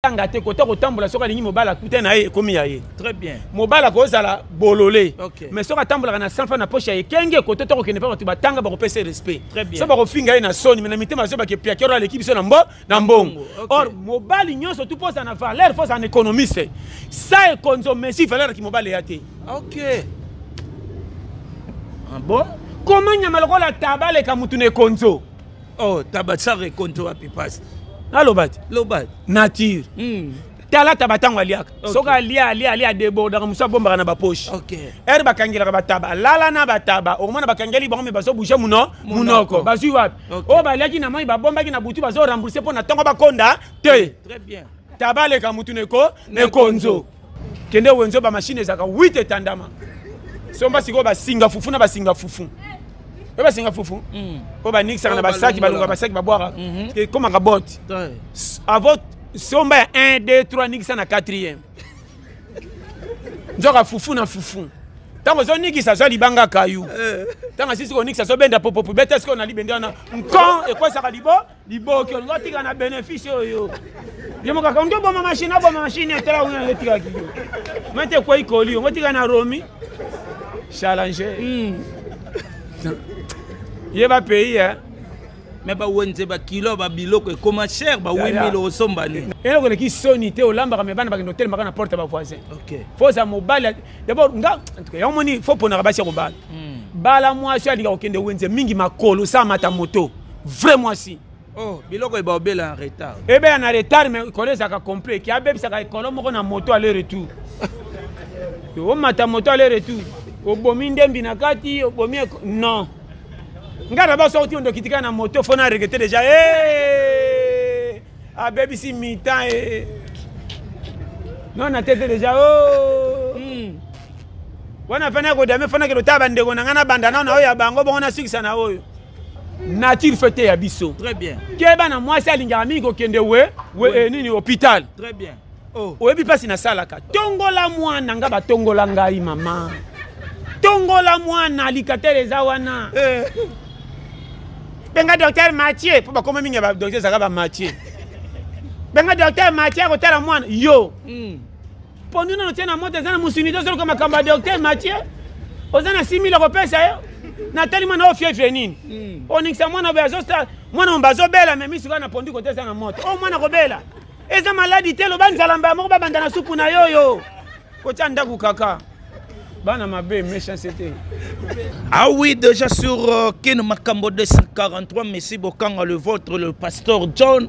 Tanga te kota kotambola soki alingi mobali akuta na ye ekomi ya ye. Très bien. Mobali akozala bolole. Okay. Mais soki atambolaka na 100 francs na poche ya ekenge kote to kokende mpe bato batanga bakopesa ye respect. Très bien. Soki bakofinga ye na soni mais na mitema bazo bake piakero aleki biso na mbo na mbongo. Okay. Or mobali nyonso tu poza na valeur faut un économiste. Ça ekonzo messi valeur ki mobali ya te. OK. Ah bon? Comment nyama lokola taba aleka mutu na ekonzo? Oh, taba saka ekonzo wapi pasta? Naloba te. Loba. Nature. Tala taba ntango aliaka. Okay. Soki alia alia alia adebordaka mosu abombaka na bapoche. Okay. Ere bakangelaka bataba alala na bataba okomona bakangeli bango me bazobouge muno munoko bazwi wapi Okay. oyo baliaki na moi babombaki na butu bazorembourse mpo na ntongo bakonda te. Très bien. Taba aleka mutu neko nekonzo kende wenzo bamashine ezalaka 8 etandama somba sikoyo basinga fufu na basinga fufu oyo basinga fufu oyo banikisaka na Oyo basaki balongolaka. balonga basaki babwakaka ekomaka bote Ouais. avant somba ya 1 2 3 nikisa na 4e nzoka fufu na fufu ntango ozonikisa azwa libanga kayu ntango asisi konikisa azobenda popopo beta sikoyo na libende wana nkon ekwesaka libo liboki olingi otika na bénéfice oyo yo moko kaka olingi oboma mashine aboma mashine etala kuna etikaki yo mete ekwei koli ongo otika na romi challenge yeba pays eh. Mais bawenze bakilo babiloko ekoma cher ba 8000 osomba nini? Eloko eleki soni te olambaka me bana bakende otelemaka na porte ya bavoisin. Okay. Fo oza mobali d'abord nga en tout cas yango moni fo ponaka basi ya kobala. Bala mwasi alinga kokende wenze mingi makolo sa mata moto vrai mwasi. Oh, biloko eba obela en retard. Ebela na retard mais ekolo ezalaka complet ki abebisaka ekolo moko na moto aller retour. Omata moto aller retour obomi ndembi na kati obomi non. Nga na baso oti ndoki tika na moto fo na regretter déjà. Eh! Abebisi mi-temps eh. Non na tete déjà oh. Wana fana kodame fana ke lotala bandeko na nga na banda nano oyo ya bango bongo nasukisa na oyo. Nature fete ya biso. Très bien. Keba na mwasi alingaka mingi kokende we we eh, nini hôpital. Très bien. Oh. Oyebi mpasi nasalaka tongola mwana nga batongola ngai mama tongola mwana likatere eza wana benga docteur Mathieu mpo bakoma mingi ya ba docteur ezalaka ba Mathieu benga docteur Mathieu akotala mwana yo pondu nano tie na moto eza na mosuni te ozoluka makambo ya docteur Mathieu oza na 6000 akopesa yo natali mwana oyo fievre nini oningisa mwana boye azosala mwana momba azobela me misu kaka na pondu kote eza na moto oyo mwana kobela eza maladi te loba nzala mbala moko babanda na supu na yo yo kotia ndako kaka bana mabe méchanceté. Ah oui, déjà sur Ken Makambo 243, Messi Bokanga, le vôtre, le pasteur John.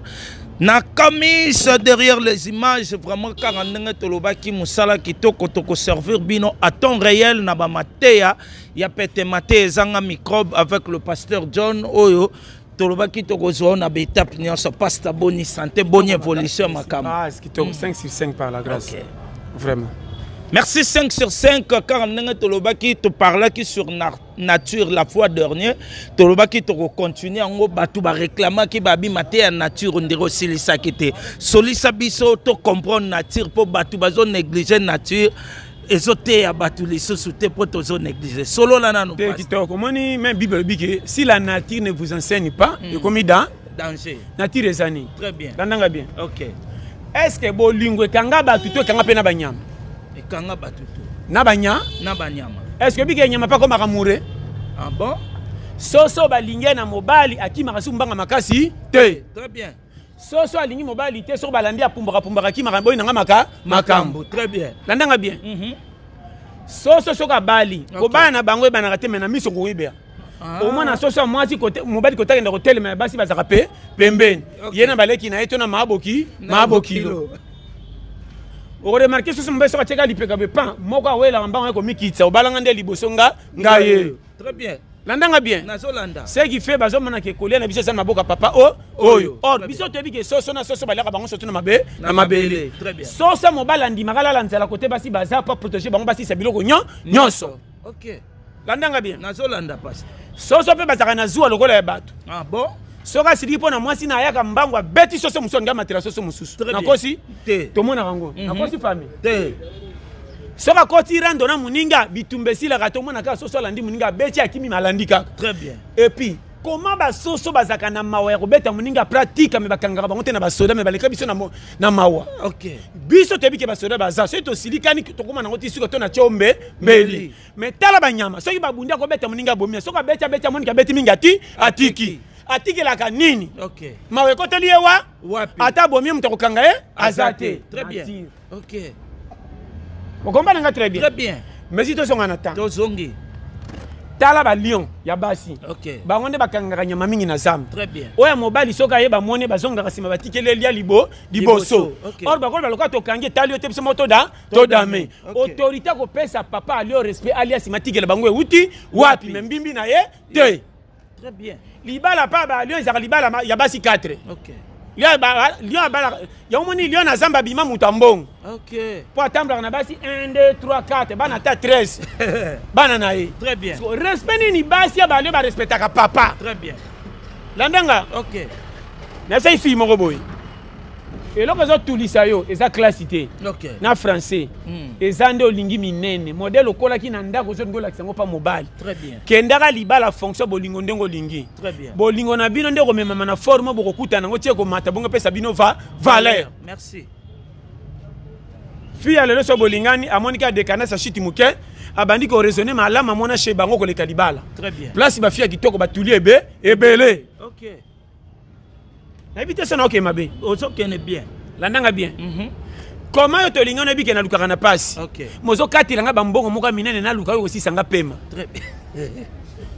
Na kamis derrière les images, vraiment car ndenge tolobaki musala kitoko toko servir bino à temps réel na ba mateya ya pete mateya ezanga microbe avec le pasteur John oyo tolobaki tokozwa na ba étape nyonso. Pasteur, boni santé, bonne évolution makambo. Ah, ce kitoko 5 sur 5 par la grâce. Okay. Vraiment. Merci 5 sur 5 car ndenge tolobaki toparlaki sur nature la fois dernière tolobaki tokocontinue yango bato bareklamaki babima te ya nature ndenge osilisaki te solisa biso to comprendre nature mpo bato bazo néglige nature ezoteya bato lisusu te mpo tozo néglige solola nanu te kitoko omoni même Bible elobi ke si la nature ne vous enseigne pas ekomi dans danger. Nature eza nini? Très bien. Landanga bien. OK. Est-ce que bolingo ekanga bato to ekanga mpe na banyama? Ekanga bato to. Na banya? Na banyama. Est-ce que bike nyama pa komaka mure? Ah bon? Soso balingi na mobali akimaka su mbanga makasi te. Très bien. Soso alingi mobali te soko balandi apumbaka pumbaka akimaka boyi nanga maka makambo. Très bien. Landanga bien. Soso soka abali, kobala na bango ebanaka te mais na miso koyebea. Omwana soso ya mwasi kote mobali kote akenda kotelema ya basi bazalaka pe pembeni. Ye na baleki na ye to na maboki, mabokilo. Okoremarke soso mobali soki atiaka lipeka be pan moko awelaka mbango ye komikitisa obalanga nde liboso nga nga ye. Très bien. Landanga bien. Nazolanda. Ce qui fait bazomona ke kolia na biso eza na maboka papa o oyo. Or biso toyebi ke soso na soso baliaka bango surtout na mabe na mabele. Très bien. Soso mobali andimaka lala nzala kote basi baza pa protéger bango basisa biloko nyonso. OK. Landanga bien. Nazolanda pasteur. Soso pe bazaka na zuwa lokola ya bato. Ah bon? Soki asiliki mpo na mwasi na ayaka mbangu abeti soso mosusu alingi amatela soso mosusu. Très bien. Nakosi? Te. Tomonaka yango. Nakosi famille? Te. Soki akoti rando na moninga bitumba esilaka tomonaka soso alandi moninga abeti akimi malandi kaka. Très bien. Et puis Comment basoso bazalaka na mawa ya kobeta moninga pratique, me bakangaka bango te na basoda, me baleka biso na mawa. Biso toyebi ke basoda baza, soki tosilikani tokóma nango ti suka to na tio mbe mbeli. Me tala banyama, soki babundi akobeta moninga abomi, soki abeti abeti amoniki abeti mingi ati atiki atikelaka nini? Mawa ekoteli ye wa Wapi? Ata abomi, moto akokanga ye aza te. Très bien. Nature. Okombana nga très bien. Très bien. Mais si tozonga na temps. Tozongi. Tala balion ya basi. Bango nde bakangaka nyama mingi na zamba. Très bien. Oyo ya mobali, soki ayeba mone, bazongaka nsima, batikeli elia liboso. Liboso, ok. Or bakolo baloka tokangi etali yo te, biso moko toda todame. Autorité akopesa papa alio respect, alia nsima atikela bango euti wapi? Me mbimbi na ye te. Très bien. Libala pa balion ezalaka libala ya basi 4. Lion abala yango, moni lion na zamba abima moto ya mbongo. Mpo atambolaka na basi 1, 2, 3, 4, bana ata 13 bana na ye. Très bien. So, respect nini basi ya balion barespectaka papa? Très bien. Landanga. Nasai fille moko boye, eloko ezotulisa yo eza classe te. Na français. Eza nde olingi minene, modèle okolaki na ndako, ozolingi olakisa yango mpa mobali. Très bien. Kendaka libala fonction bolingo ndenge olingi. Très bien. Bolingo na bino nde komemama na forme, bokokutana yango tie komata bongo epesa bino va valeur. Merci. Fille ya lelo, so bolingani, amoniki adekanasi ashiti moke, abandi koraisonner malamu, amona chez bango koleka libala. Très bien. Place bafille ya kitoko batuli ebe ebele. Nayebi te so naokee mabe. Ozokende bien. Landanga bien. Comment yo tolingi, oyebi ke nalukaka na pasi. Mozokatelanga bambongo moko ya minene, naluka oyo kosisanga pema. Très bien.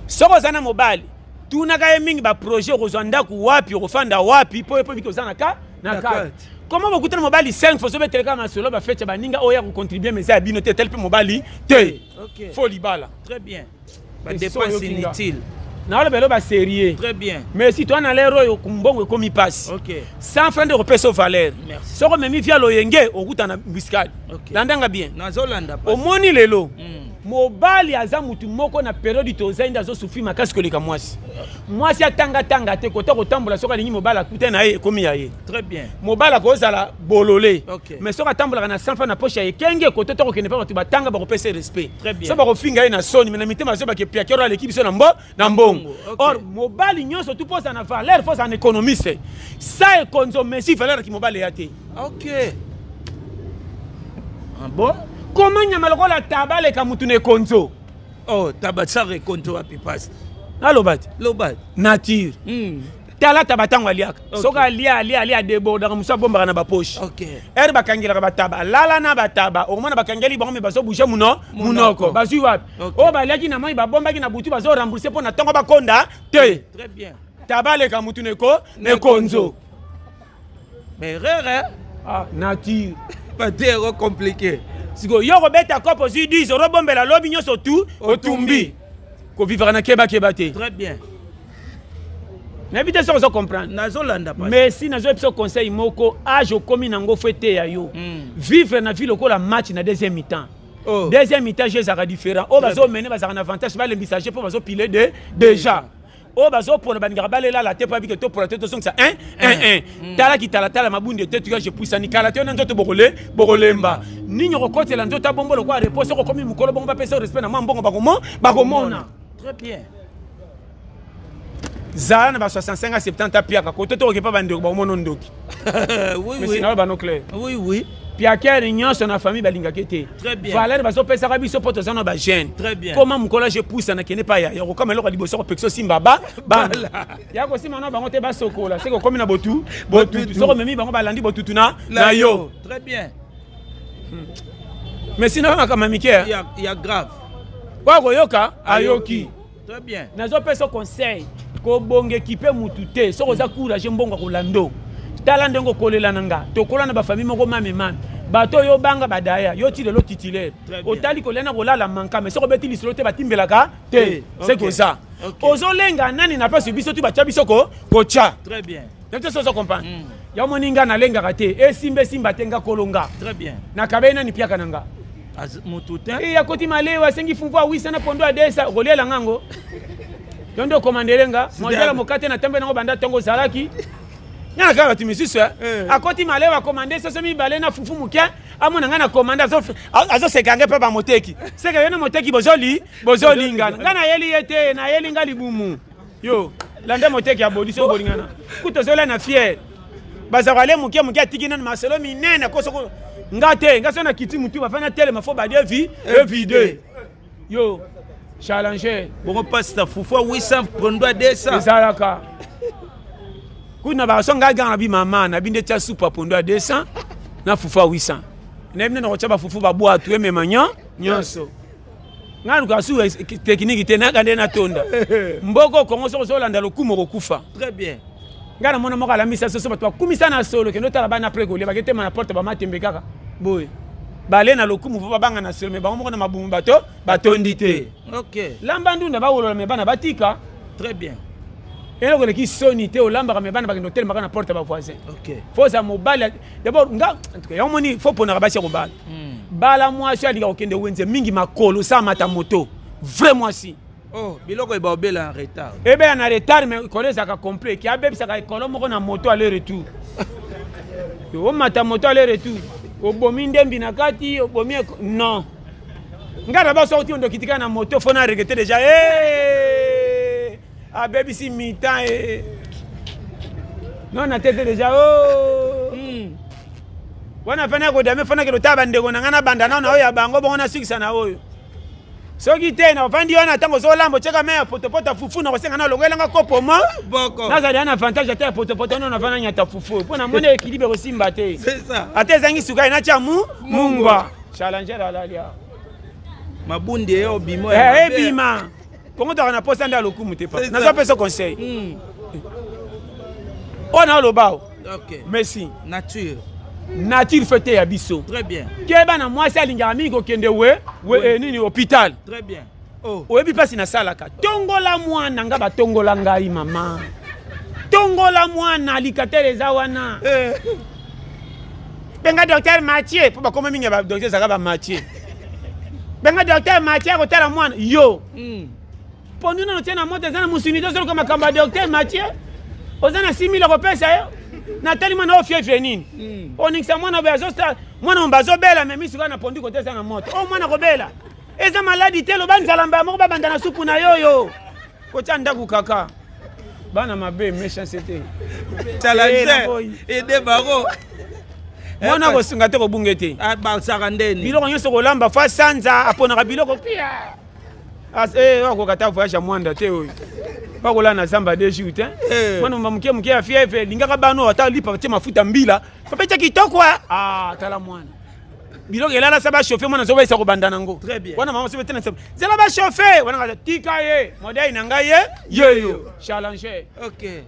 Soki oza na mobali, tunaka ye mingi baprojet: okozwa ndako wapi, okofanda wapi, mpo ye mpo ebiki oza na ka na Na kati. kati. Comment bokutana mobali 5 fois, ozobeteleka masolo bafete ya baninga oyo ya kocontribuer, mais eza ya bino te, tel mpe mobali te. Fo libala. Très bien. Et Badépense so oyoki nga. inutile. Naoloba elo basérieux. Très bien. Mais si toa na lere oyo, mbongo ekomi mpasi. 100 franc nde kopesa yo valeur. Merci. Soki omemi via loyenge, okuta na embuscade. Landanga bien. Nazolanda, pasi. Omoni lelo, mobali aza mutu moko na période tozali nde azosouffrir makasi koleka mwasi. Mwasi atangatanga te, kota kotambola, soki alingi mobali akuta na ye, ekomi ya ye. Très bien. Mobali akozala bolole. Mais soki atambolaka na 100 franc na poche ya ekenge, kote to kokende mpe bato batanga bakopesa ye respect. Très bien. So bakofinga ye na soni, me na mitema azobake piakero aleki biso na mbongo. Or mobali nyonso tu, mpo ozala na valeur, fo ozala na économiste. Sa ekonzo messi valeur yaki mobali eya te. Ok. Ah bon? Koma nyama lokola taba aleka mutu na ekonzo. Oh, tabasar ekonzo wapi, pasi? Naloba te. Loba. Nature. Tala taba ntango aliaka. Soki alia, alia, alia, adébordaka, mosu abombaka na bapoche. Ere bakangelaka bataba, alala na bataba, okomona bakangeli bango me bazobouger muno munoko, bazwi wapi? Oyo baliaki na mai, babombaki na butu, bazorembourser mpo na ntongo bakonda te. Très bien. Taba aleka mutu na ekonzo. Mais erreur, hein? Ah, nature. Bate ero compliqué. Sikoyo yo kobeta kope, ozwi 10, orobombela lobi nyonso tu otumbi, kovivaka na kebakeba te. Très bien. Nayebi te soki ozo comprendre. Nazolanda, pasi. Mais si nazoyebi biso conseil moko, age okomi nango, fo eteya yo. Vivre na vie lokola match na deuxième mi-temps. Oh. Deuxième mi-temps, jeu ezalaka différent. Oyo Très bazomene bazalaka na avantage, balembisa jeu mpo bazopile de déjà. Oyo bazopona balingaka balelala te, mpo abike topola te, tozongisa 1 1 1. Talaki talatala mabundi ete tuka je puisani kala te na nzoto, bokole bokolemba nini okokotela nzoto abombo lokola repos. Soki okomi mokolo bongo, bapesa yo respect na mwa mbongo, bakomona. Très bien. Zala na ba 65 a 70, apiaka kote tokoki mpa bandeko bakomona ndoki. Mais sinayo bano clair. Oui oui. Piakere nyonso na famille balingaki te. Très bien. Valeur bazopesaka biso mpo toza na bajeune. Très bien. Koma mokolo age pusa na kende pa ya kokama eloko ya liboso kopekisa osimba ba bana ya kosimba na bango te, basokola seke okomi na botu botutu. Soki omemi bango, balandi botutu na yo. Très bien. Mais sino makambo ya mike. Ya grave. Oyo koyoka ayoki. Très bien. Nazopesa conseil, kobonga ekipe mutu te. Soki oza courage, mbongo akolando. Tala ndenge okolela na nga, tokola na bafamille moko mame mame, bato oyo obanga badaya yo ti lelo titulaire. Très bien. Otali kolia na kolala manka, mais soki obeti lisolo te, batimbelaka te. Seke oza ozolenga nani na place biso tu batya biso kotya. Très bien. Te so ozo comprendre. Ya omoni nga nalengaka te, esimba esimba te, nga kolonga. Très bien. Nakabei nani piaka na nga. Mutu te. E akoti malewa, asengi fufu awisa na pondo adesa, okoliela ngango yo nde okomandele nga mojala mokate na ntambe nango banda ntongo ozalaki nga na kaka bato misusu. Akoti malewa, akomande soso mibale na fufu moke, amona ngai na komande, azoseka ngai mpe bamoteki seka yo na moteki bozoli bozolingana. Ngai nayeli ye te, nayeli nga libumu yo. Landa moteki ya bodi so bolingana. Kuto zola na fier. Bazalaka ale moke moke, atiki nanu masolo minene kosoko. Nga te, nga so na kiti mutu bafana telema fo badie vi evide. Yo challenger. Bongo pasta, fufu 800, pondu 200. Ezalaka. Kuna baso ngai ganga na bi mama na bi nde tia supu ya pondu ya 200 na fufu ya 800. Nayebi nde nakotya bafufu babwatu emema nyonso. Ngai luka su technique te, naka nde natonda. Mboko Kongo soko ozolanda lokumu okokufa. Très bien. Ngai namona moko alambisa soso, bato bakumisa na solo, kende otala bana après kolia baketema na porte bamatembe kaka boye. Bale na lokumu mpo babanga na solo, me bango moko na mabumu bato batondi te. Ok. Lamba ndunda bawolola me bana batika. Très bien. Eloko eleki soni te, olambaka me bana bakende otelemaka na porte ya bavoisin. Ok. Fo oza mobali d'abord nga en tout cas yango moni fo ponaka basi ya kobala. Bala mwasi alinga kokende wenze mingi makolo sa mata moto. Vrai mwasi. Oh, biloko eba obela en retard. Ebela na retard mais ekolo ezalaka complet ki abebisaka ekolo moko na moto aller retour. Omata moto aller retour. Obomi ndembi na kati, obomi non. Nga na baso oti ndoki tika na moto fo na regretter déjà. Eh! Abebisi mi-temps eh. Non na tete déjà. Oh. Wana fana ko dame fana ke lota bandeko na nga na banda na oyo ya bango bongo na sukisa na oyo. Soki te na ofandi wana ntango ozolamba otyeka mai ya potopoto fufu na kosenga na longoelanga kopo mo boko. Nazali na avantage ata ya potopoto no navanda nyata fufu mpo namoni équilibre ekosimba te. C'est ça. Ata ezangi sukali natya mu mungwa. Challenger alalia. Mabundi eyo bimo ya mabe. Ebima. Kongo toka na posa nde ya lokumu te papa. C'est ça. Naza pesa conseil. Oyo na oloba o. Ok. Merci. Nature. Nature fete ya biso. Très bien. Keba na mwasi alingaka mingi kokende we, we, nini hôpital. Très bien. Oh. Oyebi mpasi nasalaka. Tongola mwana nga batongola ngai mama. Tongola mwana likatere eza wana. Benga docteur Mathieu po bakoma mingi ya ba docteur ezalaka ba Mathieu. Benga docteur Mathieu akotala mwana yo. Pondu nano tie na moto eza na musuni te, ozoluka makambo ya docteur Mathieu. Oza na 6000 akopesa yo. Natali mwana oyo fievre nini? Oningisa mwana boye azosala mwana momba azobela me misu kaka na pondu kote eza na moto. O mwana kobela. Eza maladi te, loba nzala mbala moko babanda na supu na yo yo. Kotia ndako kaka. Bana mabe méchanceté. Challenger. Aide bango. Mwana kosunga te kobunga te. Ah, basaka ndeni. Biloko nyonso kolamba fa sanza aponaka biloko pia. As akoka ta voyage ya mwanda te oyo. Bakola na zamba 2 jours te. Mwana mba moke moke ya fièvre lingaka bano ata lipa tie mafuta mbila. Papa tia kitoko. Ah, tala mwana. Biloko elala sa ba chauffer mwana zoba isa kobanda nango. Très bien. Wana mama sobe tena zela ba chauffer wana ka tika ye modèle na ngai ye yeyo challenger. OK.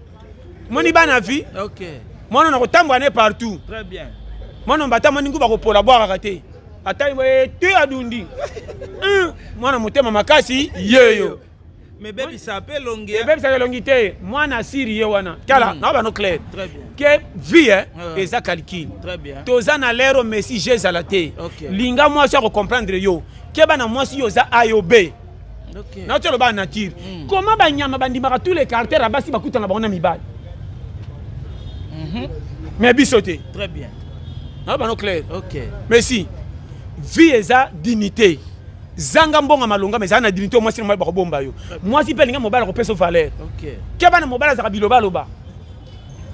Moni bana vie. OK. Mwana na kotambola ne partout. Très bien. Mwana mbata moni nguba kopola bwakaka te. Ata ye te adundi. Mwana motema makasi yeyo. Mais baby ça appelle longi. Mais baby ça longi te. Mwana siri ye wana. Kala na ba no clair. Très bien. Que vie hein, eza calcul. Très bien. Toza na lero Messi Jésus la te. OK. Linga mwasi ko comprendre yo. Keba na mwasi yo za A yo B. OK. Na tolo ba nature. Comment ba nyama bandimaka tous les caractères basi bakutana bango na mibali. Mais biso te. Très bien. Na ba no clair. OK. Messi vie eza dignité. Zanga mbonga malonga mais na dignité mwasi na mobali bakobomba yo. Mwasi pe linga mobali akopesa valeur. OK. Keba na mobali azaka biloba loba.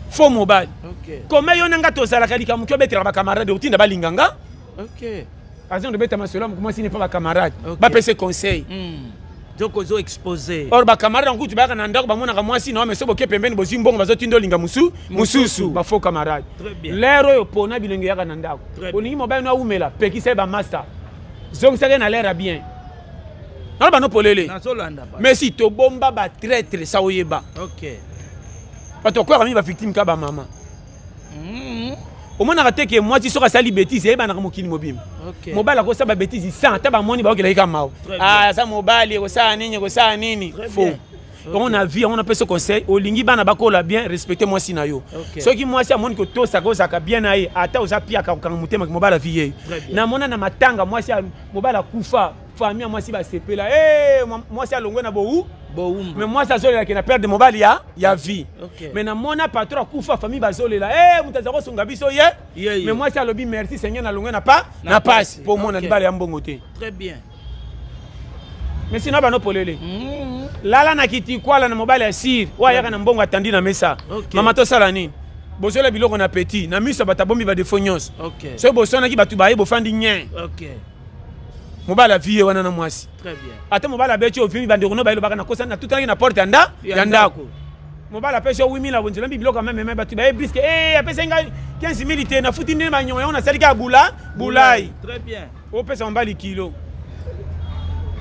Faux mobali. OK. Comment yo nanga tozalaka likambo ki obetela ba camarade otinda balinga nga? OK. Azon de beta masolo mwasi n'est pas ba camarade. Okay. Ba pese conseil. Donc ozo exposer. Or ba camarade nkutu bayaka na ndako bamonaka mwasi na mais soboke pembeni bozwi mbongo bazotinda olinga musu mususu ba faux camarade. Très bien. Lero oyo pona bilenge yaka na ndako. Très bien. Olingi mobali no awumela pekisa ye ba master. Zongisaka ye na l'air bien. Nalo bano polele. Nazolanda ba. Mais si tobomba ba traître sa oyeba. OK. Bato bakweyaka mingi ba victime ka ba mama. Omonaka te ke mwasi soki asali bêtise eyebanaka mokili mobimba. OK. Mobali akosala ba bêtise sans ata bamoni baokelaki ka mawa. Très bien. Ah, aza mobali ekosala nini ekosala nini. Très Faux. bien. Donc on a vu, on a ce conseil, olingi bana bakola bien, respecter mwasi na yo. OK. Soki mwasi amoni kotosaka ozaka bien na ye, ata oza piaka kokanga motema mobali avi ye. Très bien. Namona na matanga mwasi mobali akufa, famille ya mwasi basepela. Eh, mwasi alongwe na bowu. Boumba. Mais mwasi azolelaki na perte de mobali ya vie. OK. Mais namona patron akufa, famille bazolela. Eh, moto aza kosunga biso ye. Ye, ye. Mais mwasi alobi merci Seigneur na longwe na pa Na na passe pasi. po mona OK. libala ya mbongo te. Très bien. Mais sino bano polele. Lala na kitikwala na mobali ya sire oyo ayaka na mbongo atandi na mesa. Mama, tosala nini? Bozola biloko na petit na miso ya bato, abombi badefo nyonso. Soki boswanaki, bato baye, bofandi nye. Mobali avie wana na mwasi. Très bien. Ata mobali abeti, ovimi, bandeko no bayelobaka nakosa natutanaki na porte ya nda ya ndako. Mobali apesi yo 8000, abonzela mbi biloko amememe, bato baye briske e apesi ngai 15 000 te, nafuti nde banyongo yango, nasali kaka bula bulai. Très bien. Opesa mobali kilo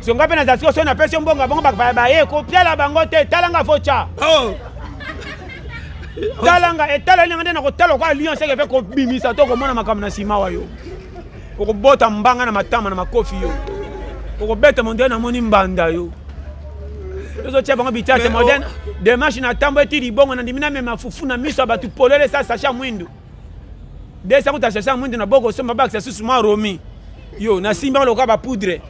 so nga mpe nazala sikoyo, so napesi yo mbongo bango baye kopiala bango te, talanga fo tya. Oh. Talanga etala elinga nde na kotala kwa lion seke mpe kobimisa to komona makambo na nsima wa yo, okobota mbanga na matama na makofi yo, okobeta mondele, namoni mbanda yo, tozotia bango bitiate. Mais moderne démarche na ntambo eti libongo na ndimi namema fufu na miso ya bato polele, sa sachet ya mwindu desa kuta sachet ya mwindu na boko osomba, bakisa susu mwa romi yo, nasimbi yango lokola bapoudre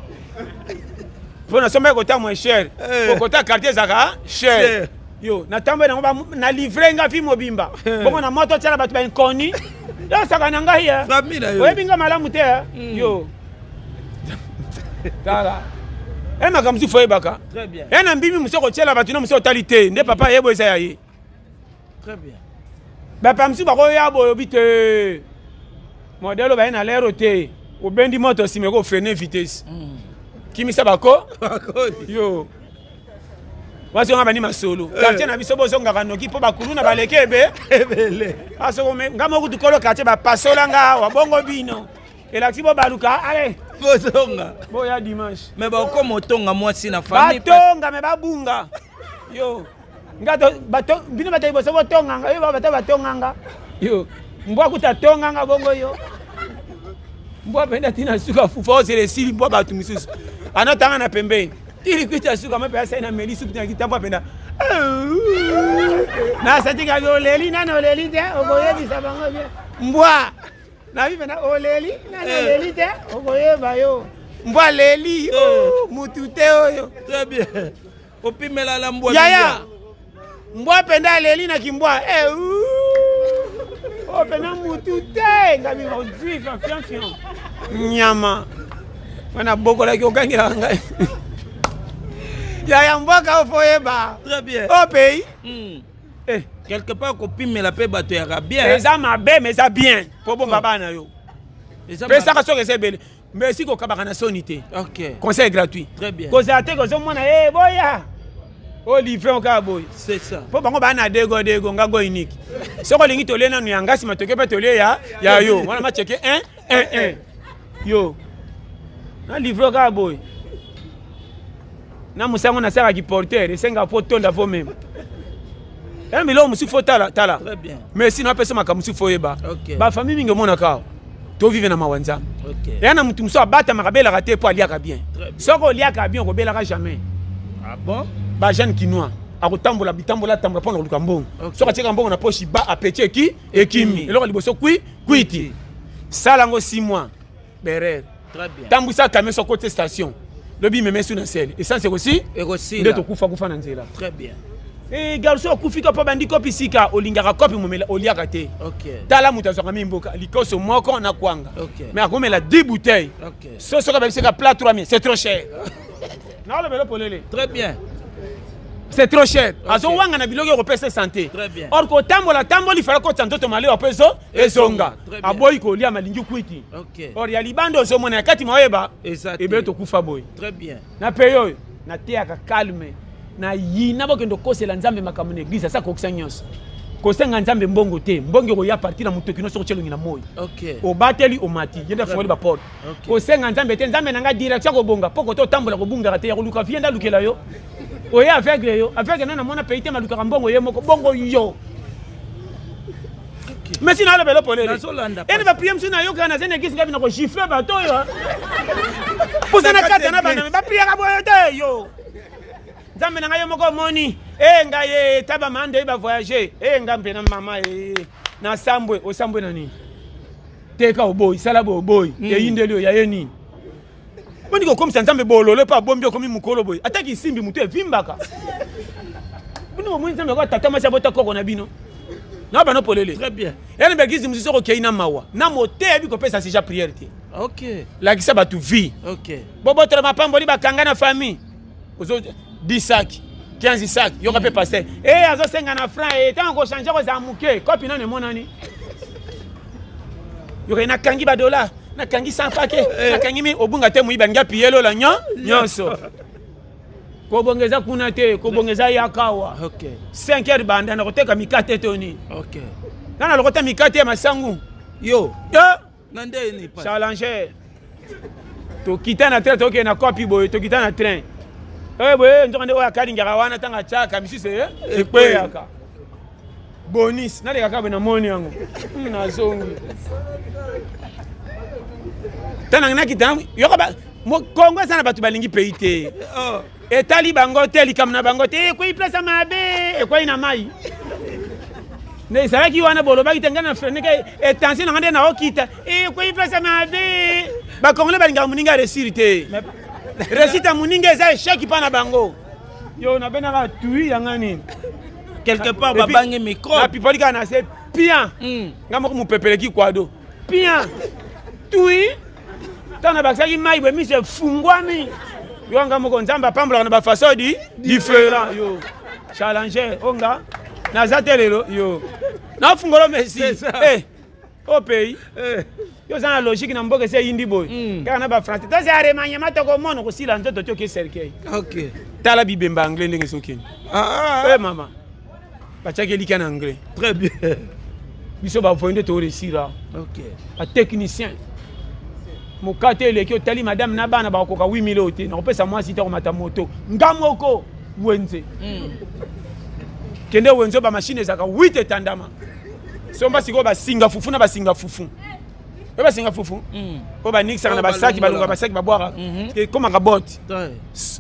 mpo nasombaki kota moins cher. Eh. Kota quartier ezalaka cher. Cher. Yo natambo nango na livre nga vi mobimba bongo na moto otiala bato bainkoni yo, osaka na ngai eh. Famille na yo. Oyebi nga malamu te eh. Yo tala e makambo mosusu oyebaka. Très bien. E na mbimi mosu okotiela bato na mosu otali te nde papa ayebo eza ya ye. Très bien. Bapa mosusu bakoya boye, obi te modele baye na lero te, obendi moto nsima ekofreiner vitesse, kimisa bako. Bakoni. Yo wasi onga bandi masolo quartier na biso, bozongaka noki mpo bakulu na baleki ebe. Ebele. Asoko nga moko tukolo quartier bapasola nga awa bongo bino elakisi bobaluka ale. Bozonga. Boya dimanche. Mais bakoma otonga mwasi na famille. Batonga me babunga yo nga bino bato liboso botonganga yo, bato batonganga yo, mbwa kuta tonganga bongo yo, mbwa mpenza ntina suka fufa ozela esili, mbwa bato mosusu anotanga na pembeni tilikwita suka mape asai na meli supu tina kitambwa mpenza nasatikaki oleli nani oleli te, okoyebisa bango bien mbwa nabi mpenza oleli nani oleli te, okoyeba yo mbwa leli oh, mutu te oyo. Très bien. Opimela la mbwa. Yaya mbwa mpenza aleli na kimbwa eh, oyo mpenza mutu te, ngabi ozwi fianfian nyama wana bokolaki okangelaka ngai yaya mbwaka oyo fo oyeba. Très bien. O pays. Eh, Quelque part kopimela mpe bato yaka bien. Eza mabe mais eza bien mpo bomba bana yo. Eza pesaka soki eza ebele mais esiki okabaka na soni te. Conseil gratuit. Très bien. Kozala te kozomona e boya oyo livre kaka boye. C'est ça. Mpo bango baa na dego dego nga go unique, soki olingi tolie nanu ya nga, nsima toke mpe tolie ya yo wana macheke 1 1 1 yo na livre kaka boye na mosango nasalaki porteur esengaka mpo tonda fo mema ya biloko mosusu fo tala tala. Très bien. Mais sino apesa makambo mosusu fo oyeba. Bafamille mingi omonaka awa tovive na mawa Nzambe. Eya na motu mosusu abatamaka abelaka te mpo aliaka bien. Très bien. Soki oliaka bien, okobelaka jamais. Ah bon? Bajeune kinois akotambola bitambola atambola mpona koluka mbongo. Soki atiaka mbongo na poche ba apeti eki ekimi, eloko ya liboso kwi kwiti, sala yango 6 mois berere. Très bien. Tambwisa camion, soki okoti station lobi meme su na sele essence ekosi Ekosila. Nde tokufa kufa na nzela. Très bien. Eh, garçon akufi ka mpo bandi kopi sika olingaka kopi momela oliaka te. Tala moto azwaka mimboka likoso moko na kwanga. Mais akomela 10 bouteilles. So soki abebisaka plat 3000, c'est trop cher, naolobelo polele. Très bien. C'est trop cher, azowanga na biloko ekopesa santé. Très bien. Or kotambola tamboli fala kotisa nzoto malewa mpo ezo ezonga. Très bien. Aboyi kolia malingi kwiti. Or ya libanda ozomona ya kati maoyeba. Eza te. Ebele tokufa boye. Très bien. Na pe oyo nateyaka calme na yina bokende kokosela Nzambe makambo na église, asa kokisa nyonso, kosenga Nzambe mbongo te, mbongo ekoya partir na motoki nyonso kotia elongi na moi. Obateli omati ye nde afungoli baporte. Kosenga Nzambe te, Nzambe na ngai direction kobonga mpo kote otambola kobungaka te ya koluka vie nde alukela yo oye aveugle yo aveugle nano amona pays te malukaka mbongo ye moko bongo yo mais sino alobela polele. Nazolanda. Ene baprière mosusu nayokaka naza na église ngabi na kogifle bato oyo mposa na Na kati kata na ya bana église. Bapriaka boye te yo Nzambe na ngai yo moko omoni e ngai e taba mande bavoyage e ngai mpe na mama e nasambwe osambwe na nini teka oboyi sala boye oboyi. Eyindeli oyo ya ye nini boni kokomisa Nzambe bololo mpo abombi okomi mokolo boye ata kisimbi motu evimbaka bino bomoni Nzambe akoa tata mwasi abota koko na bino na bano polele. Très bien. Yana baeglise mosusu soki okei na mawa na mote ayebi kopesa sija prière te. Lakisa bato vie. Bobotola mapamboli bakanga na famille. Ozo 10 sac, 15 sac, yoka pe pasteur. Eh, azosenga na franc, eh, ntango kochange kozala moke, kopi nano emonani. Yoka nakangi ba dollar, nakangi 100 paquet, nakangi mi obunga te moyibi alingi apiye lola nyonso. Kobonga eza kuna te, kobonga eza yakawa. Okay. 5 heures banda na koteka mikate to nini. Okay. Nana lokota mikate ya masangu. Yo. Yo. Na nde ni pa. Challenger. Tokita na train, tokende na kopi boye, tokita na train. Eh boye, nzoka nde oyo akalingaka wana ntango atiaka misusu ekweyaka. Bonus, naleka kaka boye namoni yango. Nazongi. Tana nakita yoka ba Congo eza na bato balingi pays te. Oh. Etali bango te, likambo na bango te, ekwei place mabe, ekwei na mai. Nde ezalaki wana bolobaki te, ngai na freneke etension na ngai nde naokita, ekwei place mabe. Bakongole balingaka moninga réussir te. Réussite ya moninga eza échec mpa na bango. Yo nabendaka tui ya ngai nini? Quelque part babangi micro. Napipoli kaka na se pian. Ngai moko mopepeleki kwado. Pian. Tui. Ntango nabakisaki mai boye miso efungwami. Yo nga moko Nzambe apambolaka na bafaçon di différent. Yo challenger o nga naza te lelo yo nafungola mesi eh, o pays eh. Yo oza na logique na mboka esi eyindi boye kaka na bafrançais toza remaniement tokomona kosila nzoto te oke cercueil. Okay. Tala bibemba anglais ndenge ezokende. Ah, ah. Eh, mama batiaki elika na anglais. Très bien. Biso bavoye nde toresira. Okay. Batechnicien mokate eleki otali madame na bana bakokoka 8000 oyo te, nakopesa mwasi te akomata moto nga moko wenze. Kende wenze bamashine ezalaka 8 etandama somba sikoyo basinga fufu na basinga fufu oyo basinga fufu oyo banikisaka na basaki balonga basaki babwaka ekomaka bote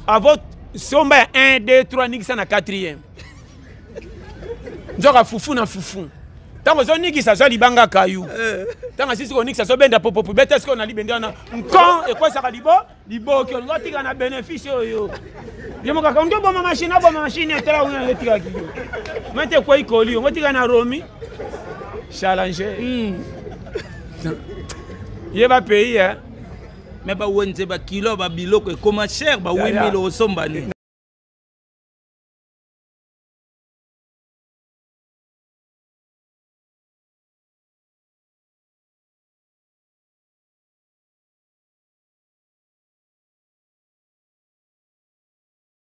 avant somba ya 1 2 3 nikisa na 4e nzoka fufu na fufu ntango ozonikisa zwa libanga kayu ntango asisi konikisa azobenda popopo beta sikoyo na libende wana nkon ekwesaka libo liboki olingi otika na bénéfice oyo yo moko kaka olingi oboma machine aboma machine etala kuna etikaki yo mete ekwei koli ongo otika na romi challenger yeba pays Mais bawenze bakilo babiloko ekoma cher, ba 8000 osomba nini?